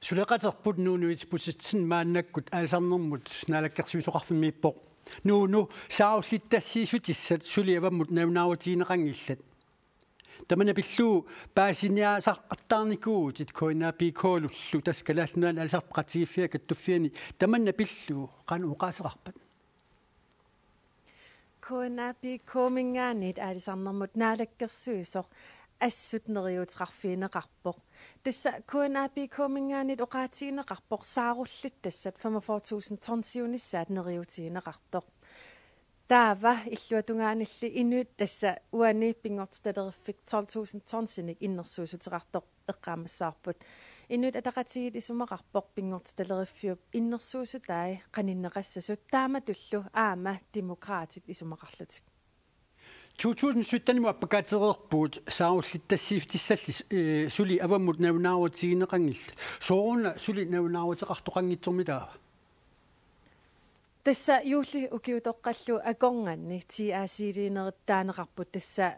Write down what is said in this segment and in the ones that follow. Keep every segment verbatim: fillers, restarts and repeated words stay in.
Suleqaterput Nuunu Isbosethsen maannakkut aalisarnermut naalakkersuisoqarfimmiippoq. Nuunu, saarullittassiissutissat suli avammut nalunaarutigineqanngillat. Tamanna pillugu paasiniaasaqattaarnikuuvutit K N A P K-lullu, tassa Kalaallit Nunaanni Aalisartut Peqatigiiffiat Kattuffianni, tamanna pillugu qanoq oqaaseqarpat? K N A P K-minngaanniit aalisarnermut naalakkersuisoq assut neriuuteqarfigineqarpoq. Tassa K N A P K-minngaanniit oqaatigineqarpoq saarullittassaat femogfyrre tusind tonsiunissaat neriuutigineqartoq. Taava illuatungaanilli inuit, tassa uani Pinngortitaleriffik tolv tusind tonsinik innersuussuteqartoq eqqaamassavarput. Inuit Ataqatigiit isumaqarpoq Pinngortitaleriffik innersuussutai qaninneqassasut, taamatullu aamma Demokraatit isumaqarlutik. To tusind syttenimut appakaatereerpugut saarullittassiissutissalli, eh, suli avammut nalunaarutigineqanngillat. Sooruna suli nalunaaruteqartoqanngitsormi taava? Tassa juulli ukiutoqqallu akornanni T A C-liinerit taaneqarput, tassa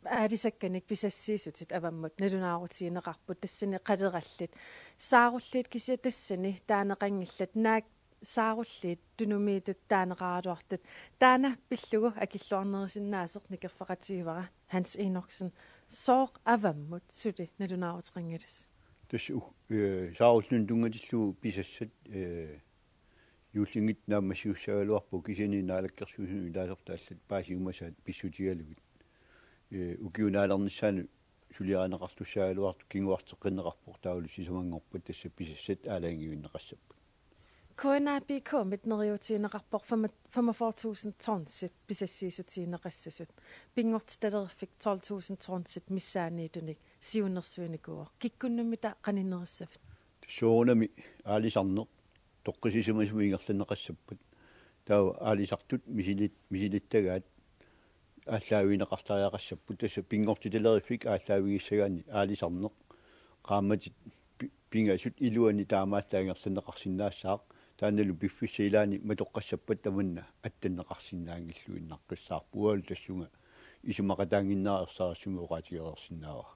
aalisakkanik pisassiissutit avammut nalunaarutigineqarput, tassani qalerallit. Saarulliit kisianni tassani taaneqanngillat, naak saarulliit tunumiitut taaneqaraluartut. Taanna pillugu akilluarnerisinnaasoq nikerfaqatigivara. Hans Enoksen, sooq avammut suli nalunaaruteqanngilasi? Tassa u-, eh, saarullinut tunngatillugu pisassat, eh, juullinngitsoq naammassisussaagaluarpugut, kisianni naalakkersuisunut ilaasortat allat paasigumasaat pissutigalugit. Eh, ukiup naalernissaanut suliarineqartussaagaluartoq kinguarteqqinneqarpoq, taavalu sisamanngorpat tassa pisassat aalajangiuinneqassapput. K N A P K-mit neriuutigineqarpoq fem-, femogfyrre tusind tonsit pisassiissutigineqassasut. Pinngortitaleriffik tolv tusind tonsit missaanniittunik siunnersuinikuuvoq. Kikkunnummita qaninnerissavit? Soorunami aalisarneq toqqissisimasumik ingerlanneqassappat. Taava aalisartut misilit-, misilittagaat aallaavigineqartariaqassapput. Tassa Pinngortitaleriffik aallaavigissagaanni aalisarneq qaammatit pi-, pingasut iluanni taamaallaat ingerlanneqarsinnaassaaq. Taannalu piffissap ilaani matoqqassappat tamanna attanneqarsinnaanngilluinnaqqissaarpoq. Uangalu tassunga isumaqataannginnera ersarissumik oqaatigereersinnaavara.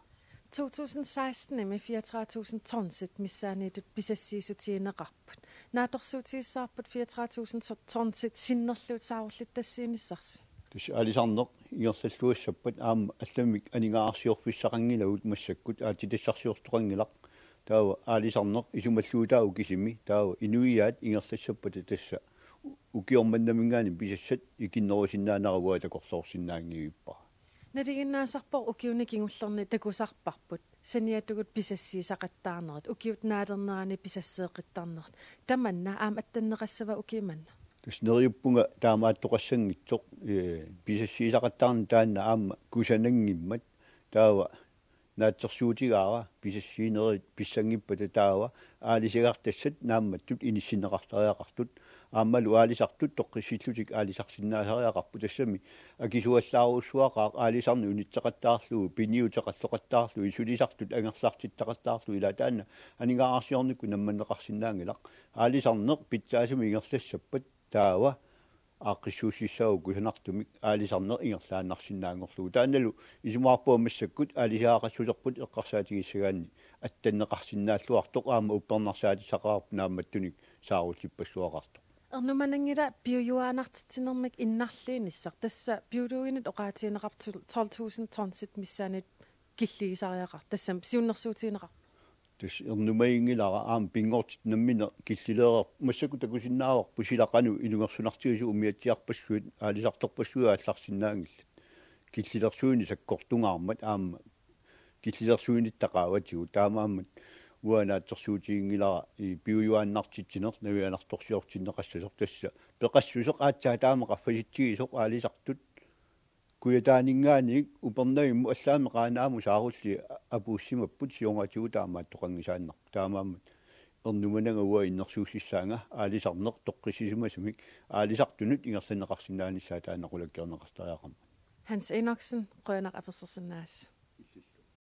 To tusind seksten-imi fireogtredive tusind tonsit missaanniittut pisassiissutigineqarput. Naatsorsuutigissavarput fireogtredive tusind tonsit sinnerlugit saarullittassiinissarsi? Tassa aalisarneq ingerlalluassappat aamma allamik aningaasarsiorfissaqanngilagut massakkut, aatsitassarsiortoqanngilaq. Taava aalisarneq isumalluutaavoq kisimi, taava inuiaat ingerlassappata tassa u-, ukioq mannaminngaanniit pisassat ikinnerusinnaanera uanga takorloorsinnaanngivippara. Nalinginnaasarpoq ukiuni kingullerni takusarparput saniatigut pisassiisaqattaarnerit, ukiup naalernerani pisasseeqqittarnerit. Tamanna aamma attanneqassava ukioq manna? Tassa neriuppunga taamaattoqassanngitsoq, eh, pisassiisaqattaarneq taanna aamma kusananngimmat. Taava naatsorsuutigaara pisassiinerit pissanngippata taava aalisagartassat naammattut inissinneqartariaqartut, aammalu aalisartut toqqissillutik aalisarsinnaasariaqarput. Tassami akisuallaarujussuaqaaq aalisarneq unitseqattaarlugu, piniuteqalloqattaarlugu, sulisartut angerlartittaqattaarlugu, ilaa taanna aningaasarsiornikkut nammanneqarsinnaanngilaq. Aalisarneq pitsaasumik ingerlassappat taava aaqqissuussissaavoq kusanartumik aalisarneq ingerlaannarsinnaanngorlugu. Taannalu isumaqarpunga massakkut aalisagaqassuserput eqqarsaatigissagaanni attanneqarsinnaalluartoq, aamma uppernarsaatisaqaaq naammattunik saarullippassuaqartoq. Ernumananngilaq piujuaannartitsinermik innarliinissaq. Tassa biologinit oqaatigineqarput tolv tusind tonsit missaanniittut killigisariaqartoq, tassami siunnersuutigineqarpoq. Tassa ernumaginngilara aamma pinngortitaq nammineq killilereerpoq. Massakkut takusinnaavarput sila qanoq ilungersunartigisoq, umiatsiarpassuit aalisartorpassuit aallarsinnaanngillat. Killilersuineq sakkortungaarmat aamma killilersuinitta qaavatigut. Taamaammat uanga naatsorsuutiginngilara i piujuaannartitsineq navianartorsiortinneqassasoq, tassa peqassuseq aatsaat taama qaffasitsigisoq aalisartut. Kujataaninngaanniit Upernavimmut allaammi Qaanaamut saarulliit apuussimapput siornatigut taamaattoqanngisaannarpoq. Taamaammat ernumananga uanga innersuussissaanga aalisarneq toqqissisimasumik aalisartunut ingerlanneqarsinnaanissaa taanna qulakkeerneqartariaqarmat. Hans Enoksen, qujanaq apersorsinnaagassi.